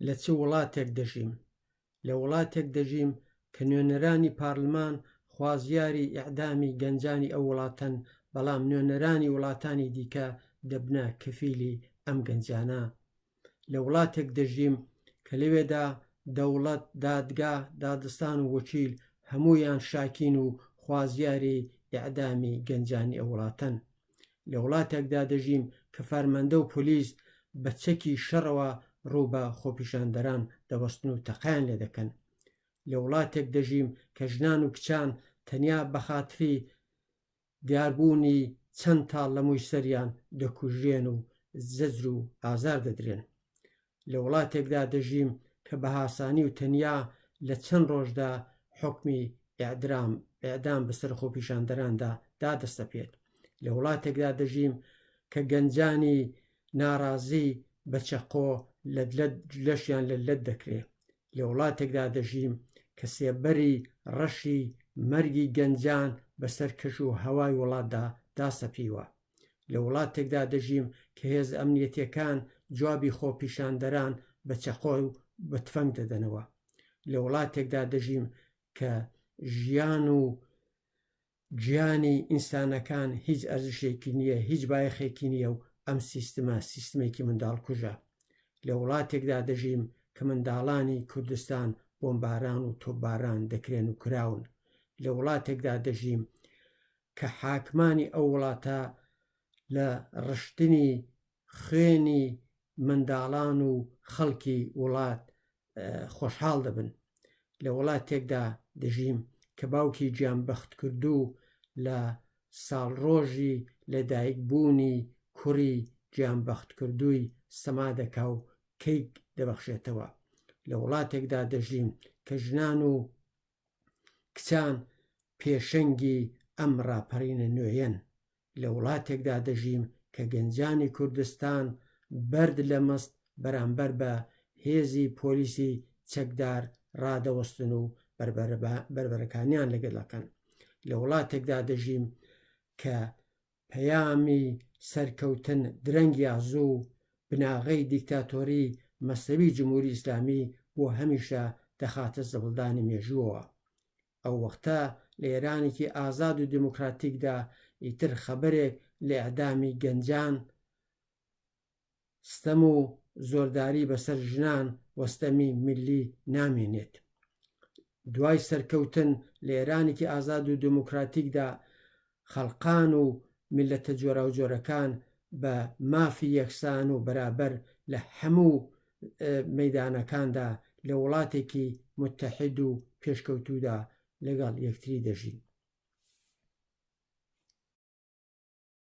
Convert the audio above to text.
لە چ وڵاتێک دەژیم؟ لە وڵاتێک دەژیم کە نوێنەرانی پارلمان خوازیاری ئیعدامی گەنجانی ئەو وڵاتەن، بەڵام نوێنەرانی وڵاتانی دیکە دەبنە کەفیلی ئەم گەنجانە. لە وڵاتێک دەژیم کە لەوێدا دەوڵەت، دادگا، دادستان و وەکیل هەموویان شاکین و خوازیاری ئیعدامی گەنجانی ئەو وڵاتەن. لە وڵاتێکدا دەژیم کە فارمەندە و پۆلیس بە چەکی شەڕەوە ڕوو بە خۆپیشاندەران دەوەستن و تەقەیان لێ دەکەن. لە وڵاتێک دەژیم کە ژنان و کچان تەنیا بە خاتری دیاربوونی چەند تاڵ لە مووی سەریان دەکوژرێن و زەجر و ئازار دەدرێن. لە وڵاتێکدا دەژیم کە بە هاسانی و تەنیا لە چەند ڕۆژدا حوکمی ئیعدرام، ئیعدام بەسەر خۆپیشاندەراندا دادەسەپێت. لە وڵاتێکدا دەژیم کە گەنجانی ناڕازی بە چەقۆ لەت لەت لەشیان لەت لەت دەکرێ. لە وڵاتێکدا دەژیم کە سێبەری ڕەشی مەرگی گەنجان بەسەر کەش و هەوای وڵاتدا داسەپیوە. لە وڵاتێکدا دەژیم کە هێزە ئەمنیەتیەکان جوابی خۆپیشاندەران بە چەقۆ و بە تفەنگ دەدەنەوە. لە وڵاتێکدا دەژیم کە ژیان و گیانی ئینسانەکان هیچ ئەرزشێکی نییە، هیچ بایەخێکی نییە و ئەم سیستمە سیستمێکی منداڵکوژە. لە وڵاتێکدا دەژیم کە منداڵانی کوردستان بۆمباران و تۆپباران دەکرێن و کراون. لە وڵاتێکدا دەژیم کە حاکمانی ئەو وڵاتە لە ڕشتنی خوێنی منداڵان و خەڵکی وڵات خۆشحاڵ دەبن. لە وڵاتێکدا دەژیم کە باوکی گیانبەختکردوو لە ساڵڕۆژی لەدایکبوونی کوڕی گیانبەختکردووی سەما دەکا و کەیک دەبەخشێتەوە. لە وڵاتێکدا دەژیم کە ژنان و کچان پێشەنگی ئەم ڕاپەڕینە نوێیەن. لە وڵاتێکدا دەژیم کە گەنجانی کوردستان بەرد لە مەست بەرامبەر بە هێزی پۆلیسی چەکدار ڕادەوەستن و بەربەرەکانیان لەگەڵ دەکەن. لە وڵاتێکدا دەژیم کە پەیامی سەرکەوتن درەنگ یا زوو بناغەی دیکتاتۆری مەزهەبی جمهوری ئیسلامی بۆ هەمیشە دەخاتە زبڵدانی مێژووەوە. ئەو وەختە لە ئێرانێکی ئازاد و دێموکراتیکدا ئیتر خەبەرێک لە ئێعدامی گەنجان، ستەم و زۆرداری بەسەر ژنان و ستەمی میللی نامێنێت. دوای سەرکەوتن لە ئێرانێکی ئازاد و دێموکراتیکدا خەڵقان و میللەتە جۆراوجۆرەکان بە مافی یەکسان و بەرابەر لە هەموو مەیدانەکاندا لە وڵاتێکی موتەحید و پێشکەوتوودا لەگەڵ یەکتری دەژین.